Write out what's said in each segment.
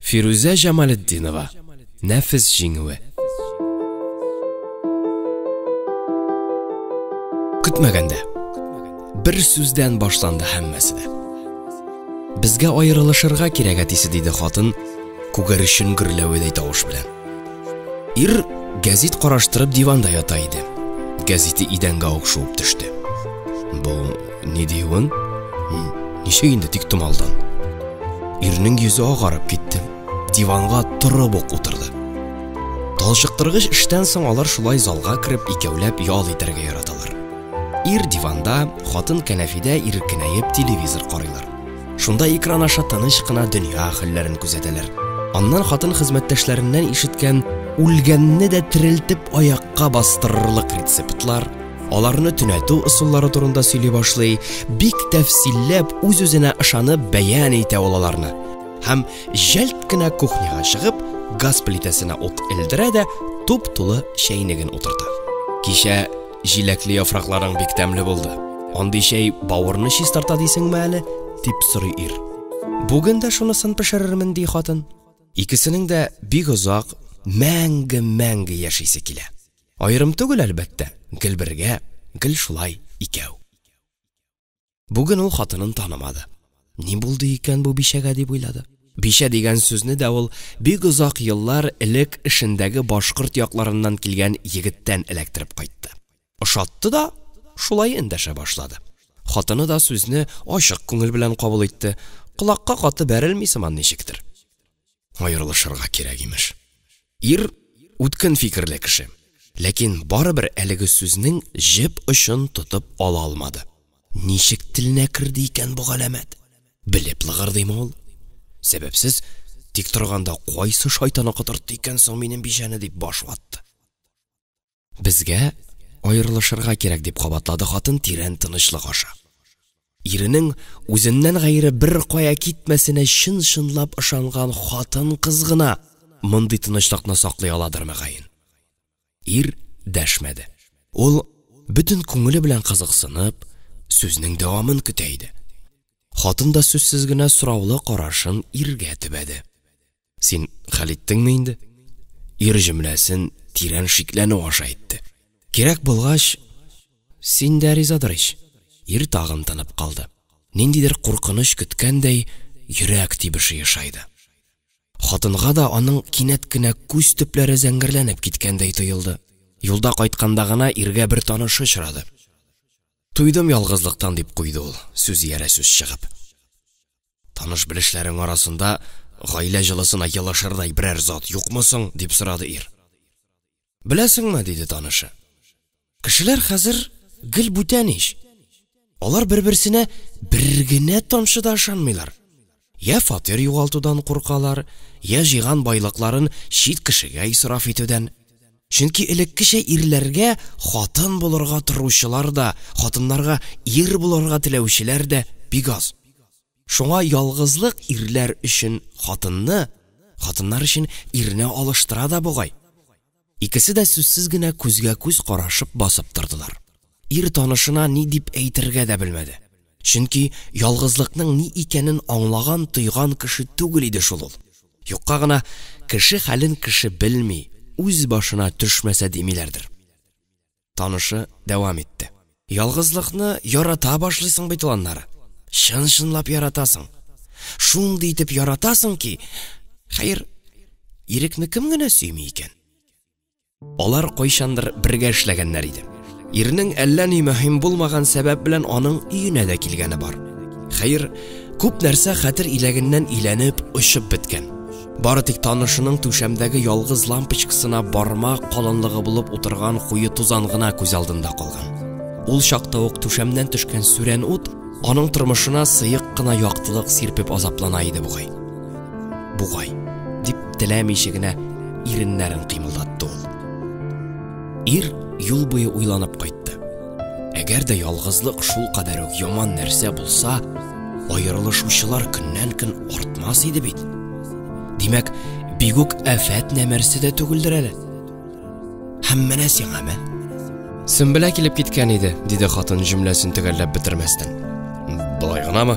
Фирүзә Җамалетдинова. Нәфес җиңүе. Көтмәгәндә. Бер сүздән башланды һәммәсе дә. Безгә аерылышырга кирәк, әтисе, диде хатын, күгәрчен гөрләведәй тавыш белән. Ир гәзит караштырып диванда ята иде. Гәзите идәнгә ук шуып төште. Бу ни диюең? Ничек инде тик томалдан? Ирнең йөзе агарып китте. Диванга торып ук утырды. Талчыктыргыч эштән соң алар шулай залга кереп икәүләп ял итәргә яраталар. Ир диванда, хатын кәнәфидә иркенәеп телевизор карыйлар. Шунда экран аша тыныч кына дөнья хәлләрен күзәтәләр. Аннан хатын хезмәттәшләреннән ишеткән үлгәнне дә терелтеп аякка бастырырлык рецептлар, аларны төнәтү ысуллары турында сөйли башлый, бик тәфсилләп, үз-үзенә ышанып бәян итә ул аларны. Һәм җәлт кенә кухняга чыгып, газ плитәсенә ут элдерә дә туп-тулы чәйнеген утырта. Кичә Җиләкле яфракларың бик тәмле булды. Андый чәй бавырны чистарта дисеңме әле? дип сорый ир. Бүген дә шунысын пешерермен, ди хатын. Икесенең дә бик озак, мәңге-мәңге яшисе килә. Аерым түгел, әлбәттә, гел бергә, гел шулай икәү. Бүген ул хатынын танымады. Ни булды икән бу бичәгә дип уйлады. Бичә дигән сүзне дә ул бик озак еллар элек эшендәге башкорт якларыннан килгән егеттән эләктереп кайтты. Ошатты да, шулай эндәшә башлады. Хатыны да сүзне ачык күңел белән кабул итте, колакка каты бәрелми сыман ничектер. Аерылышырга кирәк, имеш. Ир үткен фикерле кеше. Ләкин барыбер әлеге сүзнең җеп очын тотып ала алмады. Ничек теленә керде икән бу галәмәт? Белеп лыгырдыймы ул? Сәбәпсез тик торганда кайсы шайтаны котыртты икән соң минем бичәне дип баш ватты. Безгә аерылышырга кирәк, дип кабатлады хатын тирән тынычлык аша. Иренең үзеннән гайре беркая китмәсенә чын-чынлап ышанган хатын-кыз гына мондый тынычлыкны саклый аладыр, мөгаен. Ир дәшмәде. Ул бөтен күңеле белән кызыксынып, сүзнең дәвамын көтә иде. Хатын да сүзсез генә сораулы карашын иргә төбәде. Син хәл иттеңме инде? Ир җөмләсен тирән шикләнү аша әйтте. Кирәк булгач, син дә ризадыр ич. Ир тагын тынып калды. Ниндидер куркыныч көткәндәй, йөрәк тибеше ешайды. Хатынга да аның кинәт кенә күз төпләре зәңгәрләнеп киткәндәй тоелды. Юлда кайтканда гына иргә бер танышы очрады. Туйдым ялгызлыктан, дип куйды ул, сүз иярә сүз чыгып. Таныш-белешләрең арасында гаилә җылысына елышырдай берәр зат юкмы соң? дип сорады ир. Беләсеңме, диде танышы. Кешеләр хәзер гел бүтән ич. Алар бер-берсенә бер генә тамчы да ышанмыйлар. Йә фатир югалтудан куркалар, йә җыйган байлыкларын чит кешегә исраф итүдән. Чөнки элеккечә ирләргә хатын булырга торучылар да, хатыннарга ир булырга теләүчеләр дә бик аз. Шуңа ялгызлык ирләр өчен хатынны, хатыннар өчен ирне алыштыра да бугай. Икесе дә сүзсез генә күзгә-күз карашып басып тордылар. Ир танышына ни дип әйтергә дә белмәде. Чөнки ялгызлыкның ни икәнен аңлаган-тойган кеше түгел иде шул ул. Юкка гына кеше хәлен кеше белми, үз башына төшмәсә димиләрдер. Танышы дәвам итте. Ялгызлыкны ярата башлыйсың бит ул аннары. Чын-чынлап яратасың. Шундый итеп яратасың ки, хәер, ирекне кем генә сөйми икән? Алар кайчандыр бергә эшләгәннәр иде. Ирнең әллә ни мөһим булмаган сәбәп белән аның өенә дә килгәне бар. Хәер, күп нәрсә хәтер иләгеннән иләнеп, очып беткән. Бары тик танышының түшәмдәге ялгыз лампочкасына бармак калынлыгы булып утырган куе тузан гына күз алдында калган. Ул чакта ук түшәмнән төшкән сүрән ут аның тормышына сыек кына яктылык сирпеп азаплана иде бугай. Бугай, дип теләмичә генә иреннәрен кыймылдатты ул. Ир юл буе уйланып кайтты. Әгәр дә ялгызлык шул кадәр үк яман нәрсә булса, аерылышучылар көннән-көн артмас иде бит. Димәк, бигүк афәт нәмәрсе дә түгелдер әле. Һәм менә сиңа мә. Сөмбелә килеп киткән иде, диде хатын җөмләсен төгәлләп бетермәстән. Болай гынамы?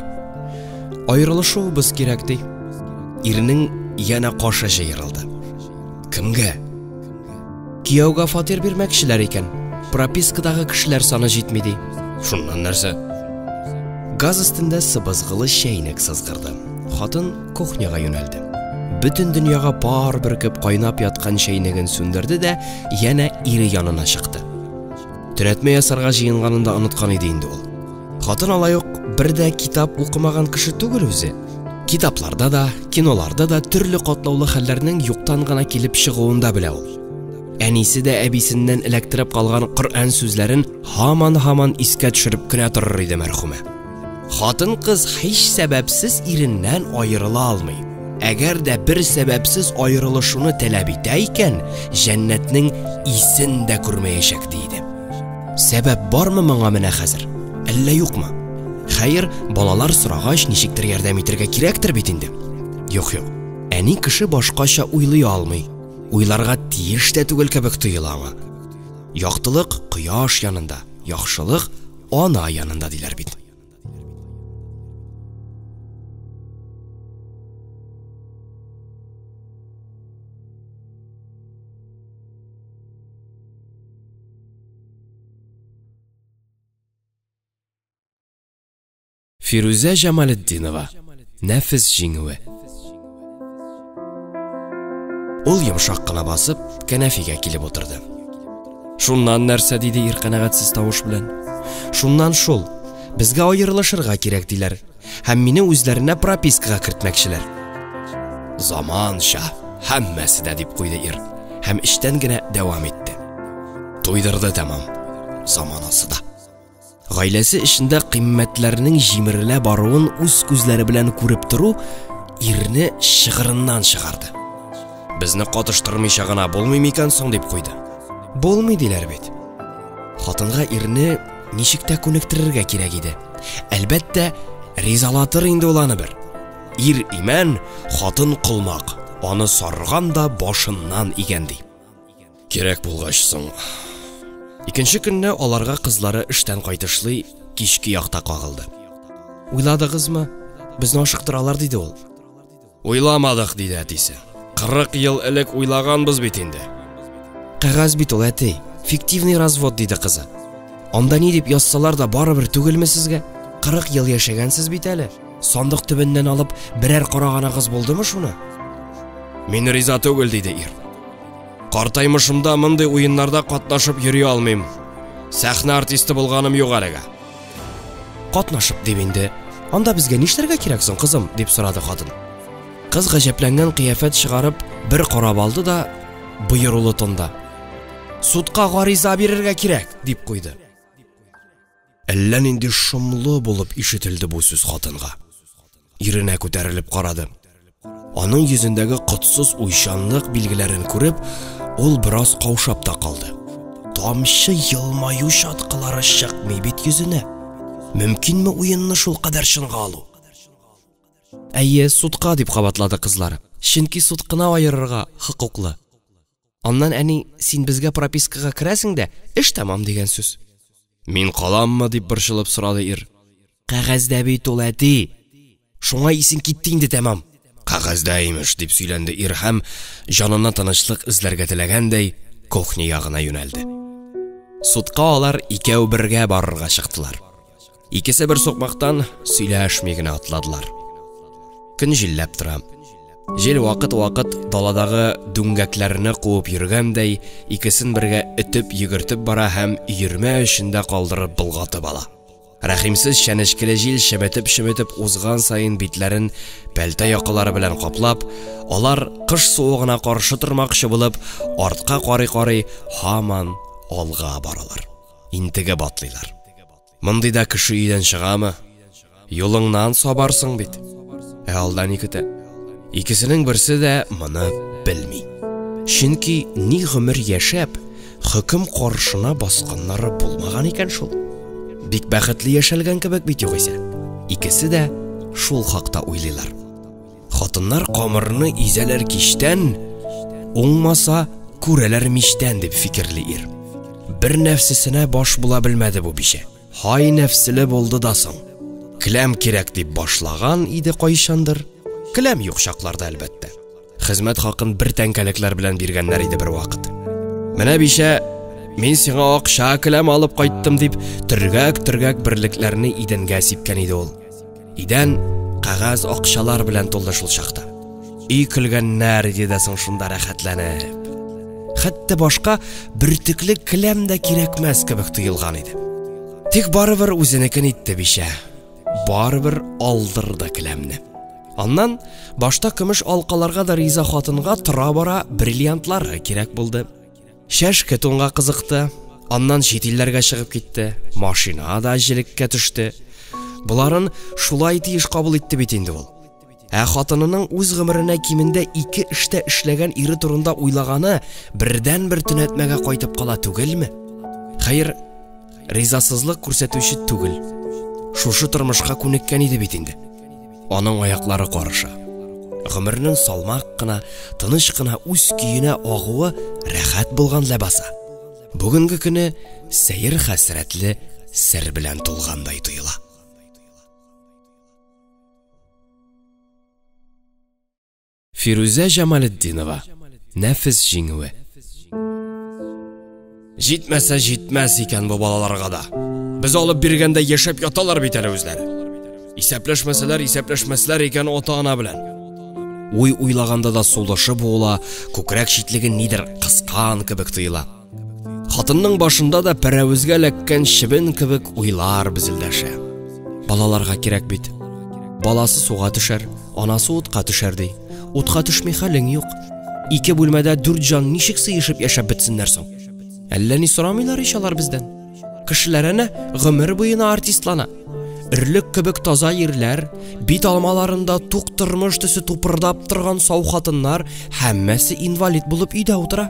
Аерылышуыбыз кирәк, ди. Ирнең янә кашы җыерылды. Кемгә? Кияүгә фатир бирмәкчеләр икән. Пропискадагы кешеләр саны җитми ди. Шуннан нәрсә? Газ өстендә сыбызгылы чәйнек сызгырды. Хатын кухняга юнәлде. Бөтен дөньяга пар бөркеп кайнап яткан чәйнеген сүндерде дә янә ире янына чыкты. Төнәтмә ясарга җыенганын да оныткан иде инде ул. Хатын алай ук бер дә китап укымаган кеше түгел үзе. Китапларда да, киноларда да төрле катлаулы хәлләрнең юктан гына килеп чыгуын да белә ул. Әнисе дә әбисеннән эләктереп калган Коръән сүзләрен һаман-һаман искә төшереп кенә торыр иде мәрхүмә. Хатын-кыз һич сәбәпсез иреннән аерыла алмый. Әгәр дә бер сәбәпсез аерылышуны таләп итә икән, җәннәтнең исен дә күрмәячәк, ди иде. Сәбәп бармы моңа менә хәзер? Әллә юкмы? Хәер, балалар сорагач, ничектер ярдәм итәргә кирәктер бит инде. Юк-юк. Әни кеше башкача уйлый алмый. Уйларга тиеш тә түгел кебек тоела аңа. Яктылык кояш янында, яхшылык ана янында диләр бит. Фирүзә Җамалетдинова. Нәфес җиңүе. Ул йомшак кына басып, кәнәфигә килеп утырды. Шуннан нәрсә, диде ир канәгатьсез тавыш белән. Шуннан шул, безгә аерылышырга кирәк диләр һәм мине үзләренә пропискага кертмәкчеләр. Заманча, һәммәсе дә, дип куйды ир һәм эчтән генә дәвам итте. Туйдырды тәмам заманасы да. Гаиләсе эчендә кыйммәтләрнең җимерелә баруын үз күзләре белән күреп тору ирне чыгырыннан чыгарды. Безне катыштырмыйча гына булмый микән соң дип куйды. Булмый диләр бит. Хатынга ирне ничек тә күнектерергә кирәк иде. Әлбәттә, ризалатыр инде ул аны бер. Ир имән, хатын колмак. Аны сарган да башыннан игән ди. Кирәк булгач соң. Икенче көнне аларга кызлары эштән кайтышлый кичке якта кагылды. Уйладыгызмы? Безне ашыктыралар, диде ул. Уйламадык, диде әтисе. 40 ел элек уйлаганбыз бит инде. Кәгазь бит ул, әти. Фиктивный развод, диде кызы. Анда ни дип язсалар да барыбер түгелме сезгә? 40 ел яшәгәнсез бит әле. Сандык төбеннән алып берәр караганыгыз булдымы шуны? Мин риза түгел, диде ир. Картаймышымда мондый уеннарда катнашып йөри алмыйм. Сәхнә артисты булганым юк әлегә. Катнашып дип инде. Анда безгә нишләргә кирәк соң, кызым? дип сорады хатын. Кыз гаҗәпләнгән кыяфәт чыгарып, бер карап алды да, боерулы тонда: "Судка гариза бирергә кирәк", дип куйды. Әллә нинди шомлы булып ишетелде бу сүз хатынга. Иренә күтәрелеп карады. Аның йөзендәге котсыз уйчанлык билгеләрен күреп, ул бераз каушап та калды. Тамчы елмаю чаткылары чыкмый бит йөзенә. Мөмкинме уенны шул кадәр чынга алу? Әйе, судка, дип кабатлады кызлары. Чөнки суд кына аерырга хокуклы. Аннан, әни, син безгә пропискага керәсең дә, эш тәмам дигән сүз. Мин каламмы, дип борчылып сорады ир. Кәгазьдә бит ул, әти. Шуңа исең китте инде тәмам. Кәгазьдә имеш, дип сөйләнде ир һәм, җанына тынычлык эзләргә теләгәндәй, кухня ягына юнәлде. Судка алар икәү бергә барырга чыктылар. Икесе бер сукмактан сөйләшми генә атладылар. Көн җилләп тора. Җил вакыт-вакыт даладагы дүңгәкләрне куып йөргәндәй, икесен бергә өтеп йөгертеп бара һәм өермә эчендә калдырып болгатып ала. Рәхимсез чәнечкеле җил чеметеп-чеметеп узган саен битләрен пәлтә якалары белән каплап, алар кыш суыгына каршы тормакчы булып, артка карый-карый һаман алга баралар. Интегеп атлыйлар. Мондый да кеше өйдән чыгамы? Юлыңнан сабарсың бит. Ә алда ни көтә? Икесенең берсе дә моны белми. Чөнки ни гомер яшәп, хөкем каршына басканнары булмаган икән шул. Бик бәхетле яшәлгән кебек бит югыйсә. Икесе дә шул хакта уйлыйлар. Хатыннар камырны изәләр кичтән, уңмаса, күрәләр мичтән, дип фикерли ир. Бер нәфсесенә баш була белмәде бу бичә. Һай нәфселе булды да соң. Келәм кирәк дип башлаган иде кайчандыр. Келәм юк чакларда, әлбәттә. Хезмәт хакын бер тәңкәлекләр белән биргәннәр иде бервакыт. Менә бичә, мин сиңа акча келәм алып кайттым дип, төргәк-төргәк берлекләрне идәнгә сипкән иде ул. Идән кәгазь акчалар белән тулды шул чакта. Өй көлгәннәр иде дә соң шунда рәхәтләнеп. Хәтта башка бөртекле келәм дә кирәкмәс кебек тоелган иде. Тик барыбер үзенекен итте бичә. Барыбер алдырды келәмне. Аннан башта көмеш алкаларга да риза хатынга тора-бара бриллиантлары кирәк булды. Чәшке тунга кызыкты, аннан чит илләргә чыгып китте, машина да җелеккә төште. Боларын шулай тиеш кабул итте бит инде ул. Ә хатынының үз гомеренә кимендә ике эштә эшләгән ире турында уйлаганы бердән-бер төнәтмәгә кайтып кала түгелме? Хәер, ризасызлык күрсәтүче түгел. Шушы тормышка күнеккән иде бит инде. Аның аяклары карыша. Гомернең салмак кына, тыныч кына үз көенә агуы рәхәт булган ләбаса. Бүгенге көне сәер хәсрәтле сер белән тулгандай тоела. Фирүзә Җамалетдинова. Нәфес җиңүе. Җитмәсә җитмәс икән бу балаларга да. Без алып биргәндә яшәп яталар бит әле үзләре. Исәпләшмәсәләр, исәпләшмәсләр икән ата-ана белән. Уй уйлаганда да сулышы буыла, күкрәк читлеген нидер кыскан кебек тоела. Хатынның башында да пәрәвезгә эләккән чебен кебек уйлар безелдәшә. Балаларга кирәк бит. Баласы суга төшәр, анасы утка төшәр ди. Утка төшми хәлең юк. Ике бүлмәдә дүрт җан ничек сыешып яшәп бетсеннәр соң? Әллә ни сорамыйлар ич алар бездән. Кешеләр әнә гомер буена артистлана. Өрлек кебек таза ирләр, бит алмаларында тук тормыш төсе тупырдап торган сау хатыннар һәммәсе инвалид булып өйдә утыра.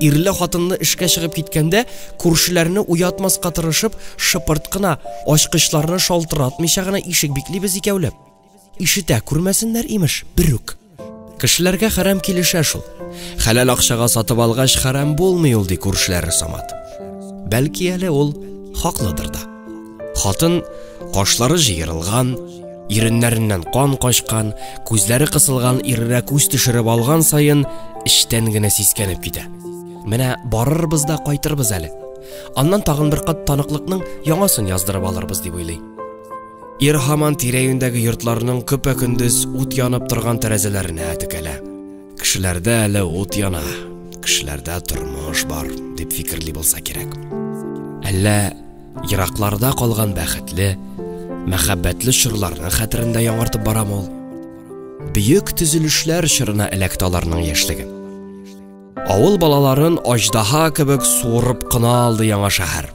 Ирле хатынлы эшкә чыгып киткәндә, күршеләрне уятмаска тырышып, шыпырт кына, ачкычларны шалтыратмыйча гына ишек биклибез икәүләп. Ишетә күрмәсеннәр, имеш, берүк. Кешеләргә хәрәм килешә шул. Хәләл акчага сатып алгач хәрәм булмый ул, ди күршеләре Самат. Бәлки әле ул хаклыдыр да. Хатын кашлары җыерылган, иреннәреннән кан качкан, күзләре кысылган иренә күз төшереп алган саен эчтән генә сискәнеп китә. Менә барырбыз да кайтырбыз әле. Аннан тагын бер кат таныклыкның яңасын яздырып алырбыз дип уйлый. Ир һаман тирә-юньдәге йортларның көпә-көндез ут янып торган тәрәзәләренә текәлә. Кешеләрдә әле ут яна, кешеләрдә тормыш бар, дип фикерли булса кирәк. Әллә еракларда калган бәхетле, мәхәббәтле чорларны хәтерендә яңартып барамы ул? Бөек төзелешләр чорына эләкте аларның яшьлеге. Авыл балаларын аждаһа кебек суырып кына алды яңа шәһәр.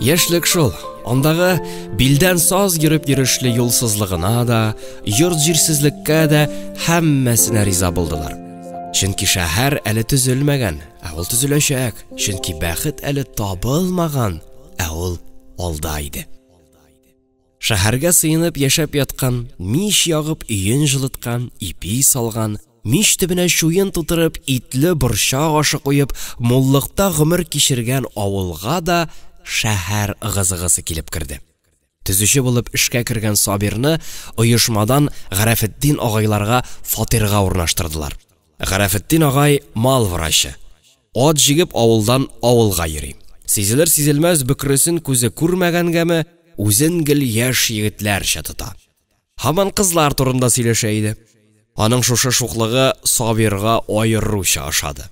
Яшьлек шул, андагы билдән саз йөреп йөрешле юлсызлыгына да, йорт-җирсезлеккә дә һәммәсенә риза булдылар. Чөнки шәһәр әле төзелмәгән, ә ул төзеләчәк, чөнки бәхет әле табылмаган, ә ул алда иде. Шәһәргә сыенып яшәп яткан, мич ягып өен җылыткан, ипи салган, мич төбенә чуен тутырып, итле борчак ашы куеп, муллыкта гомер кичергән авылга да шәһәр ыгы-зыгысы килеп керде. Төзүче булып эшкә кергән Сабирны оешмадан Гарәфетдин агайларга фатирга урнаштырдылар. Гарәфетдин агай мал врачы. Ат җигеп авылдан авылга йөри. Сизелер-сизелмәс бөкресен күзе күрмәгәнгәме, үзен гел яшь егетләрчә тота. Һаман кызлар турында сөйләшә иде. Аның шушы шуклыгы Сабирга аеруча ошады.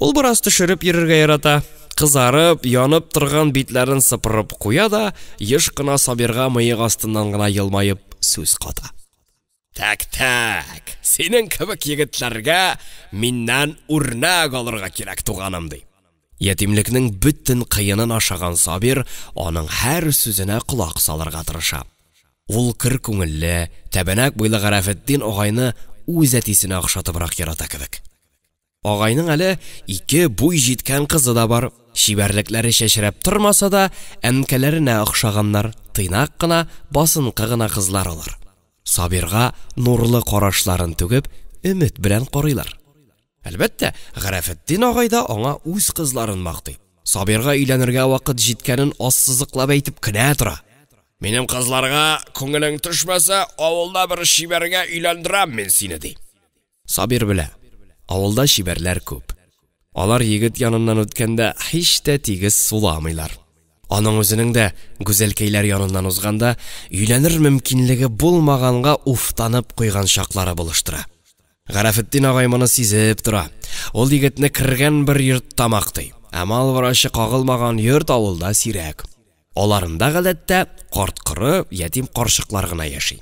Ул бераз төшереп йөрергә ярата. Кызарып, янып торган битләрен сыпырып куя да, еш кына Сабирга мыек астыннан гына елмаеп сүз ката. Так, так, синең кебек егетләргә миннән үрнәк алырга кирәк, туганым, ди. Ятимлекнең бөтен кыенын ашаган Сабир аның һәр сүзенә колак салырга тырыша. Ул көр күңелле, тәбәнәк буйлы Гарәфетдин агайны үз әтисенә охшатыбрак ярата кебек. Агайның әле ике буй җиткән кызы да бар. Чибәрлекләре чәчрәп тормаса да, әнкәләренә охшаганнар, тыйнак кына, басынкы гына кызлар алар. Сабирга нурлы карашларын түгеп, өмет белән карыйлар. Әлбәттә, Гарәфетдин агай да аңа үз кызларын мактый. Сабирга өйләнергә вакыт җиткәнен ассызыклап әйтеп кенә тора. Минем кызларга күңелең төшмәсә, авылда бер чибәргә өйләндерәм мин сине, ди. Сабир белә, авылда чибәрләр күп. Алар егет яныннан үткәндә һич тә тигез суламыйлар. Аның үзенең дә гүзәлкәйләр яныннан узганда өйләнер мөмкинлеге булмаганга уфтанып куйган чаклары булыштыра. Гарәфетдин агай моны сизеп тора. Ул егетне кергән бер йортта мактый. Ә мал врачы кагылмаган йорт авылда сирәк. Аларында гадәттә карт-коры, ятим карчыклар гына яши.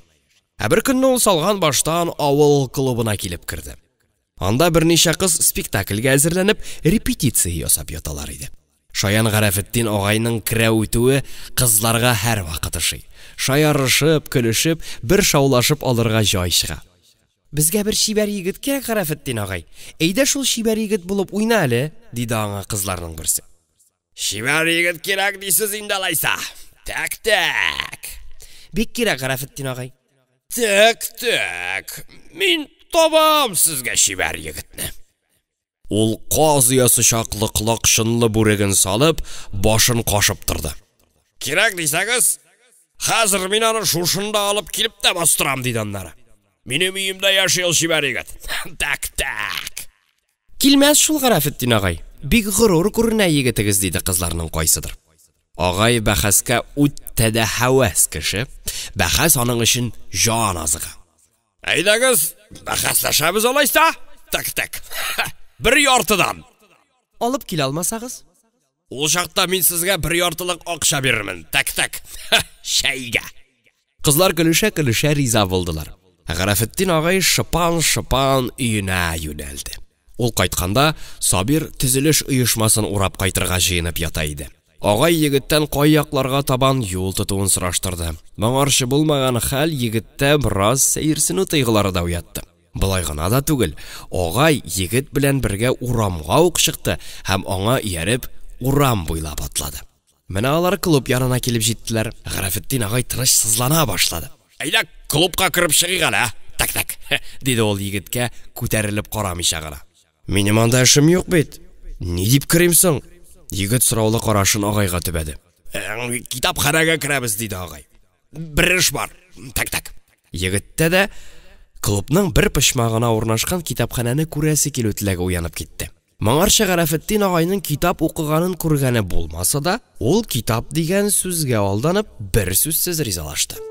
Ә бер көнне ул салган баштан авыл клубына килеп керде. Анда берничә кыз спектакльгә әзерләнеп, репетиция ясап яталар иде. Шаян Гарәфетдин агайның керә үтүе кызларга һәрвакыт ошый. Шаярышып, көлешеп, бер шаулашып алырга җай чыга. Безгә бер чибәр егет кирәк, Гарәфетдин агай. Әйдә шул чибәр егет булып уйна әле, диде аңа кызларның берсе. Чибәр егет кирәк дисез инде алайса. Тәк, тәк. Бик кирәк, Гарәфетдин агай. Тәк, тәк. Мин табам сезгә чибәр егетне. Ул каз оясы чаклы колакчынлы бүреген салып, башын кашып торды. Кирәк дисәгез, хәзер мин аны шушында алып килеп тә бастырам, диде аннары. Минем өемдә яши ул чибәр егет. Так, так. Килмәс шул Гарәфетдин агай. Бик горур күренә егетегез, диде кызларның кайсыдыр. Агай бәхәскә үтә дә һәвәс кеше. Бәхәс аның өчен җан азыгы. Әйдәгез, бәхәсләшәбез алайса. Так, так. Бер яртыдан. Алып килә алмасагыз? Ул чакта мин сезгә бер яртылык акча бирермен. Так, так. Чәйгә. Кызлар көлешә-көлешә риза булдылар. Гарәфетдин агай шыпан-шыпан өенә юнәлде. Ул кайтканда, Сабир төзелеш оешмасын урап кайтырга җыенып ята иде. Агай егеттән кай якларга табан юл тотуын сораштырды. Моңарчы булмаган хәл егеттә бераз сәерсенү тойгылары да уятты. Болай гына да түгел, агай егет белән бергә урамга ук чыкты һәм аңа ияреп урам буйлап атлады. Менә алар клуб янына килеп җиттеләр. Гарәфетдин агай тынычсызлана башлады. Әйдә, клубка кереп чыгыйк әле, ә? Так, так, диде ул егеткә күтәрелеп карамыйча гына. Минем анда эшем юк бит. Ни дип керим соң? Егет сораулы карашын агайга төбәде. Китапханәгә керәбез, диде агай. Бер эш бар. Так, так. Егеттә дә клубның бер почмагына урнашкан китапханәне күрәсе килү теләге уянып китте. Моңарчы Гарәфетдин агайның китап укыганын күргәне булмаса да, ул китап дигән сүзгә алданып, бер сүзсез ризалашты.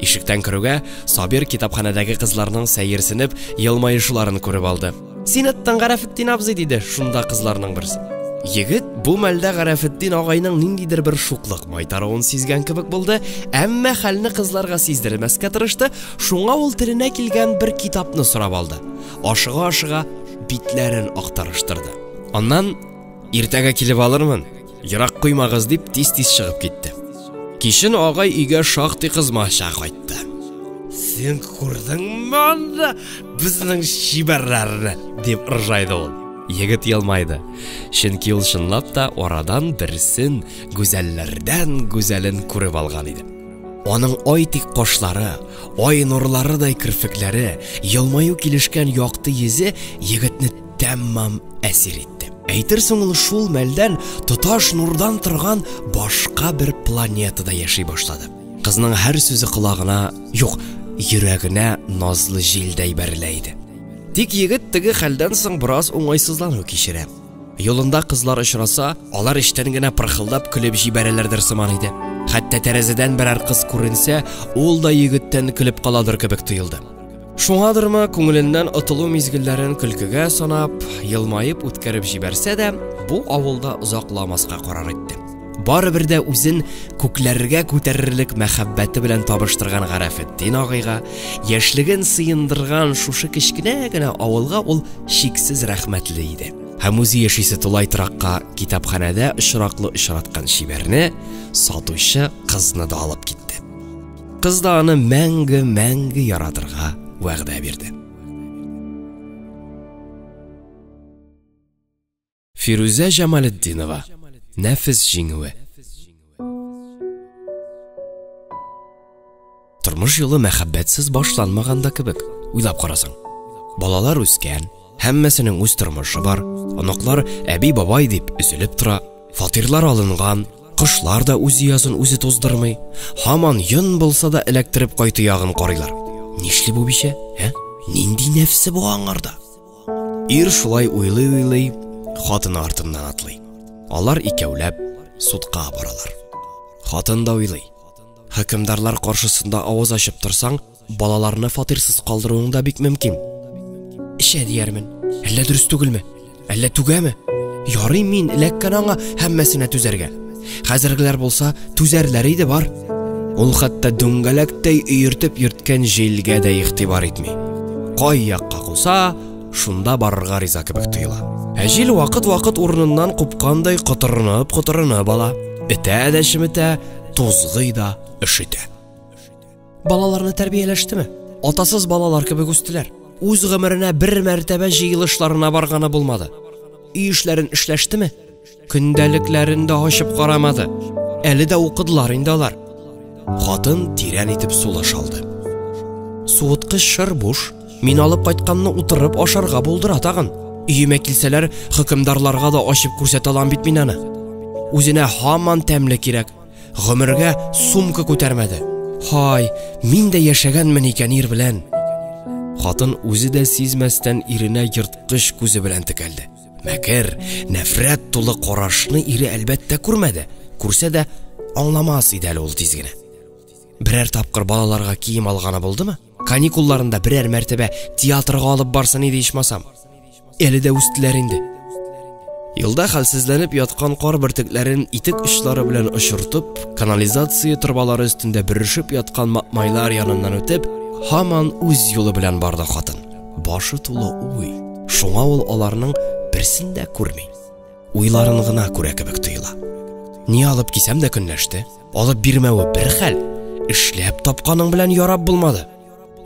Ишектән керүгә, Сабир китапханәдәге кызларның сәерсенеп, елмаешуларын күреп алды. Син аттың, Гарәфетдин абзый, диде шунда кызларның берсе. Егет бу мәлдә Гарәфетдин агайның ниндидер бер шуклык майтаруын сизгән кебек булды, әмма хәлне кызларга сиздермәскә тырышты, шуңа ул теленә килгән бер китапны сорап алды. Ашыга-ашыга битләрен актарыштырды. Аннан иртәгә килеп алырмын, ерак куймагыз дип тиз-тиз чыгып китте. Кичен агай өйгә шактый кызмача кайтты. Син күрдеңме анда безнең чибәрләрне? дип ыржайды ул. Егет елмайды. Чөнки ул чынлап та арадан берсен, гүзәлләрдән гүзәлен күреп алган иде. Аның ай тик кашлары, ай нурларыдай керфекләре, елмаю килешкән якты йөзе егетне тәмам әсир итте. Әйтерсең ул шул мәлдән тоташ нурдан торган башка бер планетада яши башлады. Кызның һәр сүзе колагына, юк, йөрәгенә назлы җилдәй бәрелә иде. Тик егет теге хәлдән соң бераз уңайсызлану кичерә. Юлында кызлар очраса, алар эчтән генә пырхылдап көлеп җибәрәләрдер сыман иде. Хәтта тәрәзәдән берәр кыз күренсә, ул да егеттән көлеп каладыр кебек тоелды. Шуңадырмы, күңеленнән отылу мизгелләрен көлкегә санап, елмаеп үткәреп җибәрсә дә, бу авылда озакламаска карар итте. Барыбер дә үзен күкләргә күтәрерлек мәхәббәте белән табыштырган Гарәфетдин агайга, яшьлеген сыендырган шушы кечкенә генә авылга ул чиксез рәхмәтле иде. Һәм үзе яшисе тулай торакка китапханәдә очраклы очраткан чибәрне, сатучы кызны да алып китте. Кыз да аны мәңге-мәңге яратырга вәгъдә бирде. Фирүзә Җамалетдинова. Нәфес җиңүе. Тормыш юлы мәхәббәтсез башланмаган да кебек, уйлап карасаң. Балалар үскән, һәммәсенең үз тормышы бар, оныклар әби-бабай дип өзелеп тора, фатирлар алынган. Кошлар да үз оясын үзе туздырмый. Һаман йон булса да эләктереп кайту ягын карыйлар. Нишли бу бичә, ә? Нинди нәфсе бу аңарда? Ир шулай уйлый-уйлый хатыны артыннан атлый. Алар икәүләп судка баралар. Хатын да уйлый. Хөкемдарлар каршысында авыз ачып торсаң, балаларны фатирсыз калдыруың да бик мөмкин. Эчә диярмен. Әллә дөрес түгелме? Әллә түгәме? Ярый мин эләккән аңа һәммәсенә түзәргә. Хәзергеләр булса, түзәрләр иде бар. Ул хәтта дүңгәләктәй өертеп йөрткән җилгә дә игътибар итми. Кай якка куса, шунда барырга риза кебек тоела. Ә җил вакыт-вакыт урыныннан купкандай котырынып-котырынып ала. Этә дә чеметә, тузгый да өшетә. Балаларны тәрбияләштеме? Атасыз балалар кебек үстеләр. Үз гомеренә бер мәртәбә җыелышларына барганы булмады. Өй эшләрен эшләштеме? Көндәлекләрен дә ачып карамады. Әле дә укыдылар инде алар. Хатын тирән итеп сулыш алды. Суыткыч шыр буш. Мин алып кайтканны утырып ашарга булдыра тагын. Өемә килсәләр, хөкемдарларга да ачып күрсәтә алам бит мин аны. Үзенә һаман тәмле кирәк. Гомергә сумка күтәрмәде. Һай, мин дә яшәгәнмен икән ир белән. Хатын үзе дә сизмәстән иренә ерткыч күзе белән текәлде. Мәкер, нәфрәт тулы карашны ире әлбәттә күрмәде. Күрсә дә аңламас иде әле ул тиз генә. Берәр тапкыр балаларга кием алганы булдымы? Каникулларында берәр мәртәбә театрга алып барсын иде ичмасам. Әле дә үстеләр инде. Юлда хәлсезләнеп яткан кар бөртекләрен итек очлары белән очыртып, канализация торбалары өстендә бөрешеп яткан маэмайлар яныннан үтеп, һаман үз юлы белән барды хатын. Башы тулы уй. Шуңа ул аларның берсен дә күрми. Уйларын гына күрә кебек тоела. Ни алып кисәм дә көнләште. Алып бирмәве бер хәл, эшләп тапканың белән ярап булмады.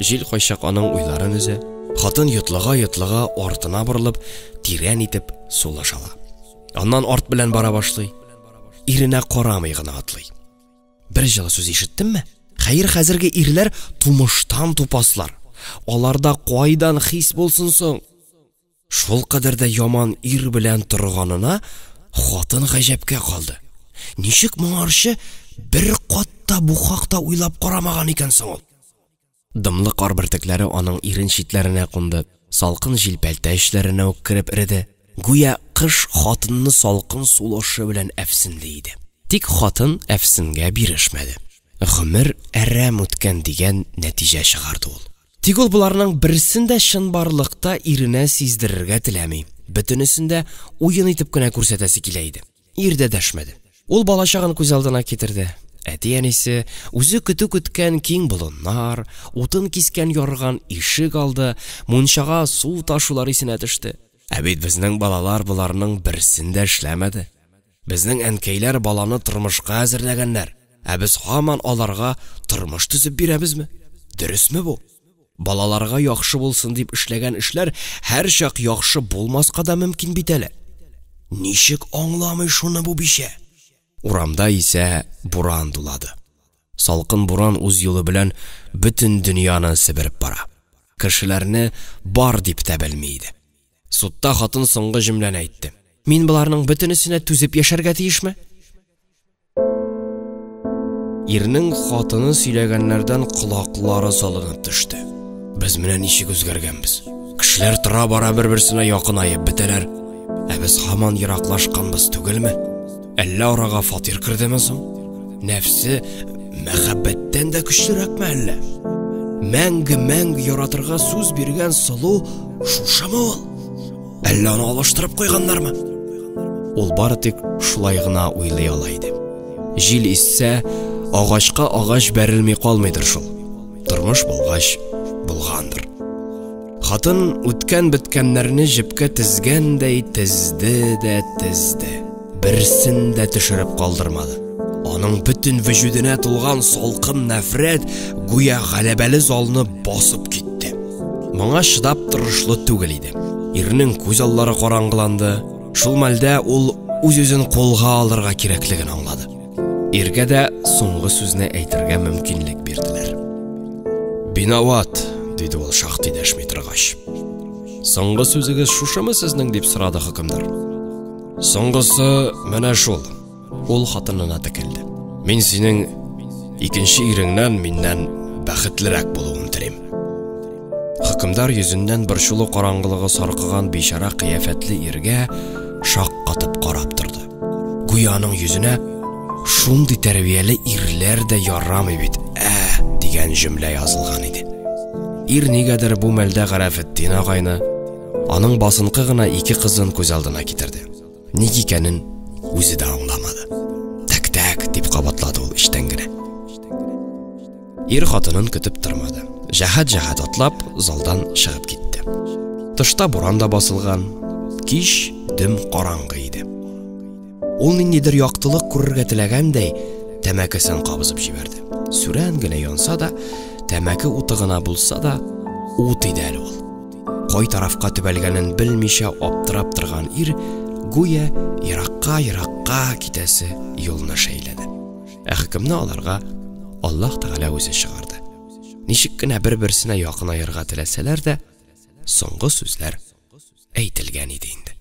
Җил кайчак аның уйларын өзә. Хатын йотлыга-йотлыга артына борылып, тирән итеп сулыш ала. Аннан арт белән бара башлый. Иренә карамый гына атлый. Бер җылы сүз ишеттемме? Хәер, хәзерге ирләр тумыштан тупаслар. Аларда кайдан хис булсын соң? Шул кадәр дә яман ир белән торганына хатын гаҗәпкә калды. Ничек моңарчы бер кат та бу хакта уйлап карамаган икән соң ул? Дымлы кар бөртекләре аның ирен читләренә кунды, салкын җил пәлтә эчләренә үк кереп эреде. Гүя кыш хатынны салкын сулышы белән әфсенли иде. Тик хатын әфсенгә бирешмәде. Гомер әрәм үткән дигән нәтиҗә чыгарды ул. Тик ул боларның берсен дә чынбарлыкта иренә сиздерергә теләми, бөтенесен дә уен итеп кенә күрсәтәсе килә иде. Ир дә дәшмәде. Ул балачагын күз алдына китерде. Әти-әнисе, үзе көтү көткән киң болыннар, утын кискән ярган ишек алды, мунчага су ташулар исенә төште. Ә бит безнең балалар боларның берсен дә эшләмәде. Безнең әнкәйләр баланы тормышка әзерләгәннәр, ә без һаман аларга тормыш төзеп бирәбезме? Дөресме бу? Балаларга яхшы булсын дип эшләгән эшләр һәрчак яхшы булмаска да мөмкин бит әле. Ничек аңламый шуны бу бичә? Урамда исә буран дулады. Салкын буран үз юлы белән бөтен дөньяны себереп бара. Кешеләрне бар дип тә белми иде. Судта хатын соңгы җөмләне әйтте. Мин боларның бөтенесенә түзеп яшәргә тиешме? Ирнең хатыны сөйләгәннәрдән колаклары салынып төште. Без менә ничек үзгәргәнбез. Кешеләр тора-бара бер-берсенә якынаеп бетәләр. Ә без һаман ераклашканбыз түгелме? Әллә арага фатир кердеме соң? Нәфсе мәхәббәттән дә көчлерәкме әллә? Мәңге-мәңге яратырга сүз биргән сылу шушымы ул? Әллә аны алыштырып куйганнармы? Ул бары тик шулай гына уйлый ала иде. Җил иссә, агачка агач бәрелми калмыйдыр шул. Тормыш булгач, булгандыр. Хатын үткән-беткәннәрне җепкә тезгәндәй тезде дә тезде. Берсен дә төшереп калдырмады. Аның бөтен вөҗүденә тулган салкын нәфрәт гүя галәбәле залны басып китте. Моңа чыдап торышлы түгел иде. Ирнең күз аллары караңгыланды. Шул мәлдә ул үз-үзен кулга алырга кирәклеген аңлады. Иргә дә соңгы сүзне әйтергә мөмкинлек бирделәр. Бинават, диде ул шактый дәшми торгач. Соңгы сүзегез шушымы сезнең, дип сорады хөкемдар. Соңгысы менә шул. Ул хатынына текәлде. Мин синең икенче иреңнән миннән бәхетлерәк булуын телим. Хөкемдар йөзеннән борчулы караңгылыгы саркыган бичара кыяфәтле иргә шаккатып карап торды. Гүя аның йөзенә шундый тәрбияле ирләр дә ярамый бит, ә дигән җөмлә язылган иде. Ир нигәдер бу мәлдә Гарәфетдин агайны, аның басынкы гына ике кызын күз алдына китерде. Ник икәнен үзе дә аңламады. Тәк-тәк, дип кабатлады ул эчтән генә. Ир хатынын көтеп тормады. Җәһәт-җәһәт атлап, залдан чыгып китте. Тышта буран да басылган, кич дөм караңгы иде. Ул ниндидер яктылык күрергә теләгәндәй, тәмәкесен кабызып җибәрде. Сүрән генә янса да, тәмәке уты гына булса да, ут иде әле ул. Кай тарафка төбәлгәнен белмичә аптырап торган ир гүя еракка-еракка китәсе юлны шәйләде. Ә хөкемне аларга Аллаһ Тәгалә үзе чыгарды. Ничек кенә бер-берсенә якынаерга теләсәләр дә, соңгы сүзләр әйтелгән иде инде.